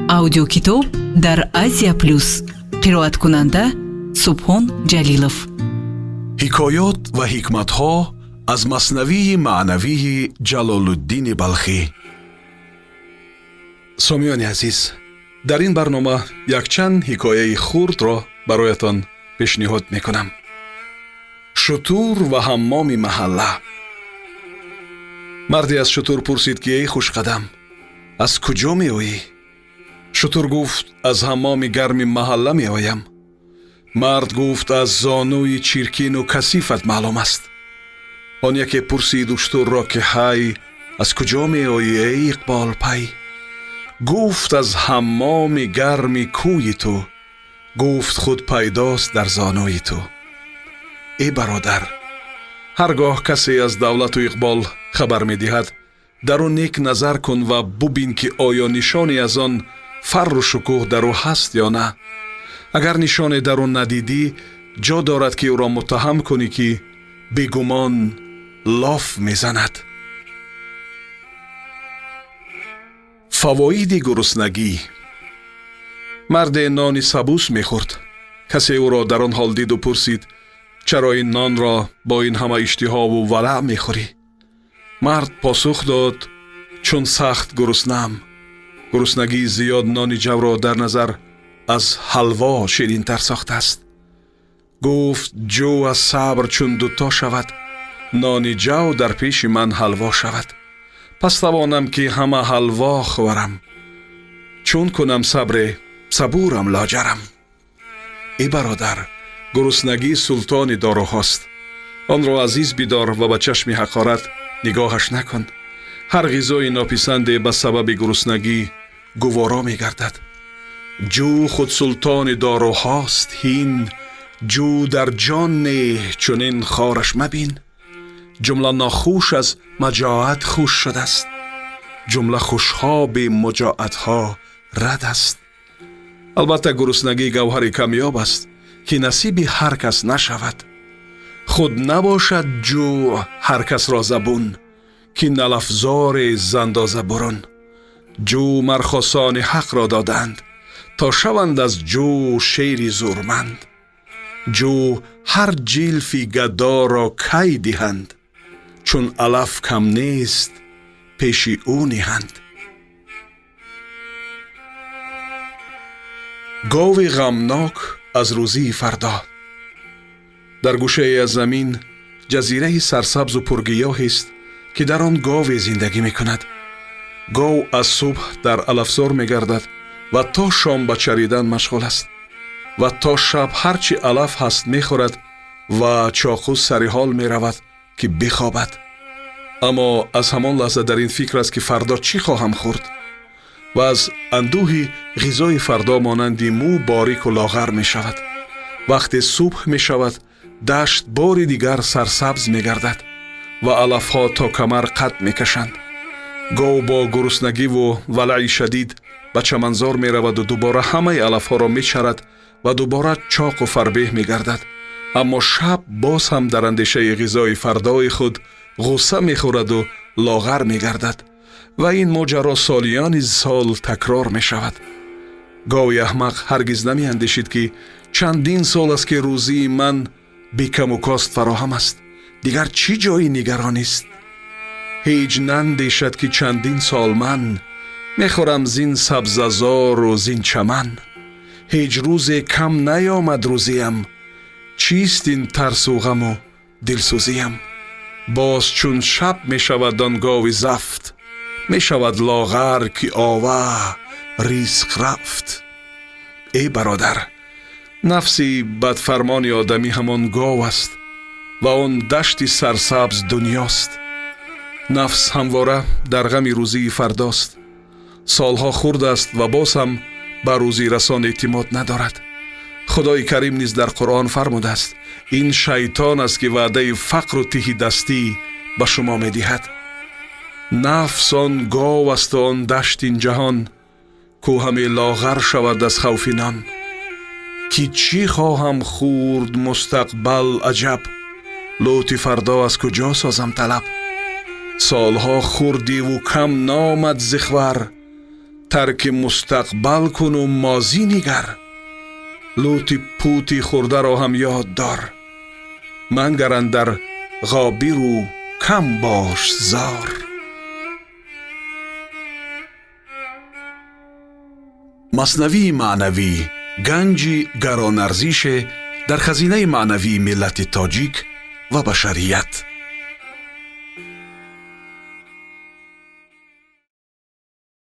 Аудиокитоб дар Азия Плюс. Қироаткунанда Субҳон Ҷалилов. Ҳикоёт ва ҳикматҳо аз Маснавии маънавии Ҷалолуддини Балхӣ. Сомиёни азиз, дар ин барнома якчанд ҳикояи хурдро бароятон пешниҳод мекунам. Шутур ва ҳаммоми маҳалла. Марде аз шутур пурсид, ки эй хушқадам, аз куҷо меоӣ? Шутур гуфт: аз ҳаммоми гарми маҳалла меоям. Мард гуфт: аз зонуи чиркину касифат маълум аст. Он яке пурсид уштурро, ки ҳай, аз куҷо меоӣ, эй иқболпай? Гуфт: аз ҳаммоми гарми кӯи ту. Гуфт: худ пайдост дар зонуи ту. Эй бародар, ҳар гоҳ касе аз давлату иқбол хабар медиҳад, дар ӯ нек назар кун ва бубин, ки оё нишоне аз он фарру шукӯҳ дар ӯ ҳаст ё на. Агар нишоне дар ӯ надидӣ, ҷо дорад, ки ӯро муттаҳам кунӣ, ки бегумон лоф мезанад. Фавоиди гуруснагӣ. Марде нони сабус мехӯрд. Касе ӯро дар он ҳол диду пурсид: чаро ин нонро бо ин ҳама иштиҳову валаъ мехӯрӣ? Мард посух дод: чун сахт гуруснаам. Гуруснагии зиёд нони ҷавро дар назар аз ҳалво ширинтар сохтааст. Гуфт: ҷӯ аз сабр чун дуто шавад, нони ҷав дар пеши ман ҳалво шавад. Пас тавонам, ки ҳама ҳалво хӯрам. Чун кунам сабре, сабурам лоҷарам. Эй бародар, гуруснагӣ султони доруҳост. Онро азиз бидор ва ба чашми ҳақорат нигоҳаш накун. Ҳар ғизои нописанде ба сабаби гуруснагӣ гуворо мегардад. Ҷӯ худ султони доруҳост, ҳин ҷӯ дар ҷон не, чунин хораш мабин. Ҷумла нохуш аз маҷоат хуш шудааст, ҷумла хушҳо бе муҷоатҳо рад аст. Албатта, гуруснагӣ гавҳари камёб аст, ки насиби ҳар кас нашавад. Худ набошад ҷӯ ҳар касро забун, ки налафзоре зандоза бурун. Ҷӯ мархосони ҳақро доданд, то шаванд аз ҷӯ шери зурманд. Ҷӯ ҳар ҷилфи гадоро кай диҳанд, чун алаф кам нест пеши ӯ ниҳанд. Гови ғамнок аз рӯзии фардо. Дар гӯшае аз замин ҷазираи сарсабзу пургиёҳест, ки дар он гове зиндагӣ мекунад. Гов аз субҳ дар алафзор мегардад ва то шом ба чаридан машғул аст ва то шаб ҳар чи алаф ҳаст мехӯрад ва чоқу сари ҳол меравад, ки бихобад. Аммо аз ҳамон лаҳза дар ин фикр аст, ки фардо чӣ хоҳам хӯрд, ва аз андӯҳи ғизои фардо монанди мӯ борику лоғар мешавад. Вақте субҳ мешавад, дашт бори дигар сарсабз мегардад ва алафҳо то камар қад мекашанд. Гов бо гуруснагиву валаи шадид ба чаманзор мераваду дубора ҳамаи алафҳоро мечарад ва дубора чоқу фарбеҳ мегардад. Аммо шаб боз ҳам дар андешаи ғизои фардои худ ғусса мехӯраду лоғар мегардад ва ин моҷаро солиёни сол такрор мешавад. Гови аҳмақ ҳаргиз намеандешид, ки чандин сол аст, ки рӯзии ман бекаму кост фароҳам аст, дигар чӣ ҷои нигаронист? Ҳеҷ нандешад, ки чандин сол ман мехӯрам зин сабзазору зин чаман. Ҳеҷ рӯзе кам наёмад рӯзиям, чист ин тарсу ғаму дилсӯзиям? Боз чун шаб мешавад, он гови зафт мешавад лоғар, ки ова ризқ рафт. Эй бародар, нафси бадфармони одамӣ ҳамон гов аст ва он дашти сарсабз дунёст. Нафс ҳамвора дар ғами рӯзии фардост. Солҳо хурд аст ва боз ҳам ба рӯзирасон эътимод надорад. Худои Карим низ дар Қуръон фармудааст: ин шайтон аст, ки ваъдаи фақру тиҳидастӣ ба шумо медиҳад. Нафс он гов асту он дашт ин ҷаҳон, кӯ ҳаме лоғар шавад аз хавфи нон. Ки чӣ хоҳам хӯрд мустақбал аҷаб, лӯти фардо аз куҷо созам талаб? Солҳо хӯрдиву кам номад зихвар, Тарки мустақбал куну мозӣ нигар, лути пути хӯрдаро ҳам ёд дор. Мангар андар ғобиру кам бош зор. Маснавии маънавӣ ганҷи гаронарзише дар хазинаи маънавии миллати тоҷик ва башарият.